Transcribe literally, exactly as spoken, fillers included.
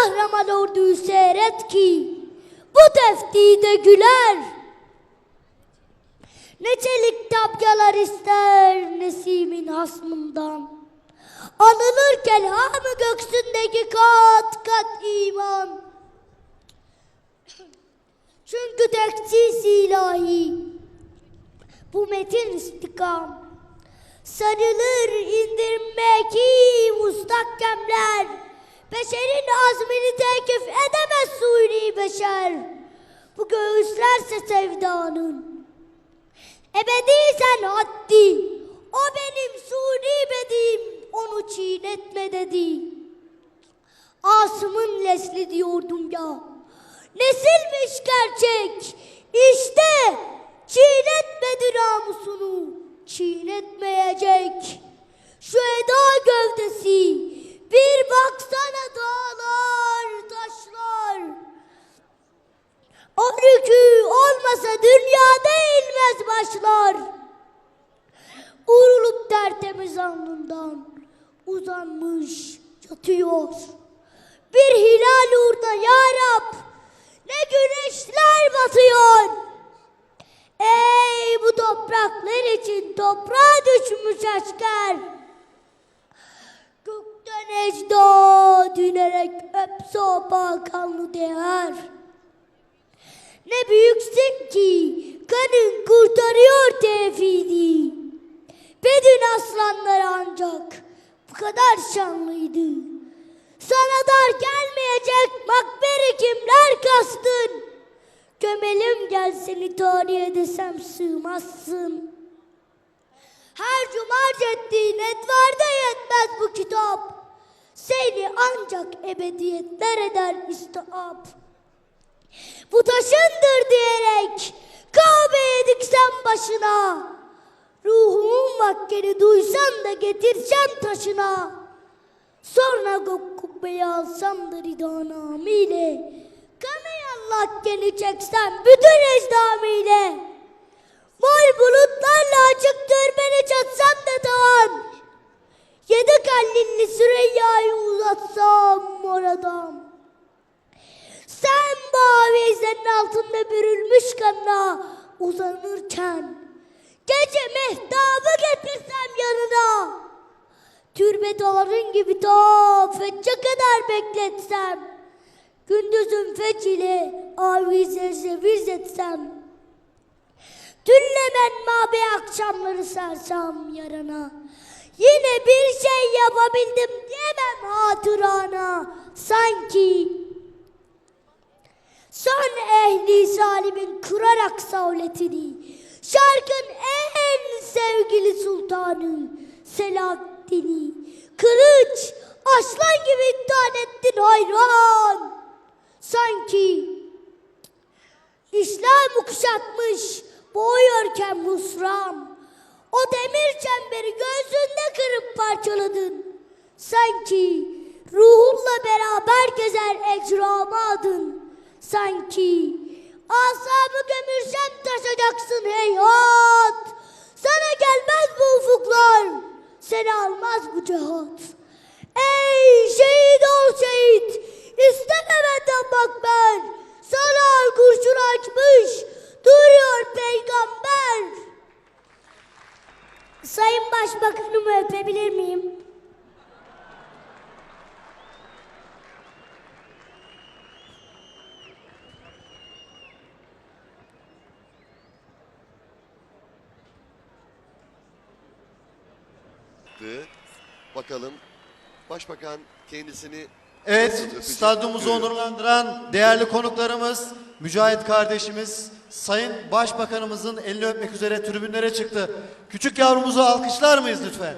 قەھرىمان ئوردۇ سەيرەتكى، بۇ تەفتىدە گۈلەر. نەچچىلىك تاپيالار ئېسىلەر نەسىمىن ئاسمىنىدىن. ئالىنار كەلھامى كۆكسىندىكى قات-قات ئىمان. چۈنكى تەكچىسى ئىلاھى، بۇ مەتن ئىستىقام. سارىلار ئىندىرمەكى مۇستەھكەملەر، بەشەرىن ئازمىنى تەكلىپ ئەدەمەس سۇنئىي بەشەر. بۇ كۆكسلەرسە سەۋدانىڭ ئەبەدىي سەنئەتتى. ئۇ مېنىڭ سۇنئىي بەدىئىم، ئۇنى چىرىتمە دېدى. ئاسمىنىڭ نەسلى دېيەر دۇنيا، نەسىلمىش گەرچەك. ئىشتە چىرىتمىدى نامۇسىنى، چىرىتمەيدىكەن شۇ ئەدا گەۋدىسى. بىر باقسانا داغلار، تاشلار. ئارىكى ئولماسا دۇنيادا ئېگىلمەس باشلار. ئۇرۇلۇپ تەرتىمىز ئالدىندا ئۇزانمىش ياتىيور. بىر ھىلال ئۇردا ياراپ، نە گۈنەشلەر پاتىيور. ئەي، بۇ توپراقلار ئۈچۈن توپراق دۈشمىنى ئەسكەر. كۆكتىن ئەجداد ئۈنەرەك ئۆپسە پاكاننى دەر. نە بۈيۈكسەنكى، قېنىڭ قۇرتارىيور تەۋھىدنى. بەدەن ئاسلانلار ئانچاق بۇ قەدەر شانلىيدۇ. سانا دار كەلمەيدىكەن مەقبىرە كىملەر قاستىن. كۆمەيلىم گەلسىنى تارىخ دېسەم سىغماسسىن. ھەر جۇما جەددىي نېتۋاردا يەتمەس بۇ كىتاب. سېنى ئانچاق ئەبەدىيەتلەر ئەدەر ئىزتىئاب. بۇ تاشىندۇر دېيەرەك كەبە دىكسەم باشىنا. روھۇڭ مەككىنى دۇيسام دا گېتىرسەم تاشىنا. سورناگوگ قۇببىيى ئالسام دا رىدانامى ئىلى. قېنى ئاللاھكىنى چەكسەم پۈتۈن ئەجدامى ئىلى. مول بۇلۇتلارلا ئاچىق تۈرمىنى چاتسام دا تاۋان. يەتتە قەللىنلى سۈرەييايى ئۇزاتسام مۇرادام. سەن بۇ ئاۋىزەننىڭ ئالتۇندا بۈرۈلمۈش قاندا ئۇزىنىركەن، كېچە مەھتابى گەتىرسەم يانىدا. تۈربە تارىڭغا بىتاپ فەججە قەدەر بەكلەتسەم، كۈندۈزۈم فەجىلى ئاۋىزەن زەۋىر زەتسەم. تۈنلىمەن مابەي ئاخشاملىرى سەرسام يارانا. يەنە بىر شەي ياپابىلدىم دېمەم خاتىرانە. سانكى سان ئەھلى سالىمىن كۈرەرەك ساۋلىتىنى، شەرقىن ئەڭ سەۋگىلى سۇلتانى سەلاھىددىنى، قىلىچ ئاسلان كىبى تانەتتىن ھەيران. سانكى ئىسلام كۈچەتمىش بۇ يەرگە مۇسرام، ئۇ دېمىر چەمبىرى كۆزۈڭدە قىرىپ پارچىلىدىڭ. سانكى روھۇڭلا بەرابەر كېزەر ئەجرامادىن. سانكى ئاسابى كۆمۈرسەم تاشاجاقسىن، ھەيھات! سانا كەلمەس بۇ ئۇفۇقلار، سېنى ئالماس بۇ جاھات. ئەي شېھىت ئوغۇل شېھىت، ئىستەمەمەن تاپماق مەن، سانا كۇرشۇن ئاچمىش دۇرۇيور پەيغەمبەر. سايىن باشباكاننى ئۆپەبىلەر مىيىم؟ Bakalım, Başbakan kendisini Evet, stadyumumuzu onurlandıran değerli konuklarımız, Mücahit kardeşimiz, Sayın Başbakanımızın elini öpmek üzere tribünlere çıktı. Küçük yavrumuzu alkışlar mıyız lütfen?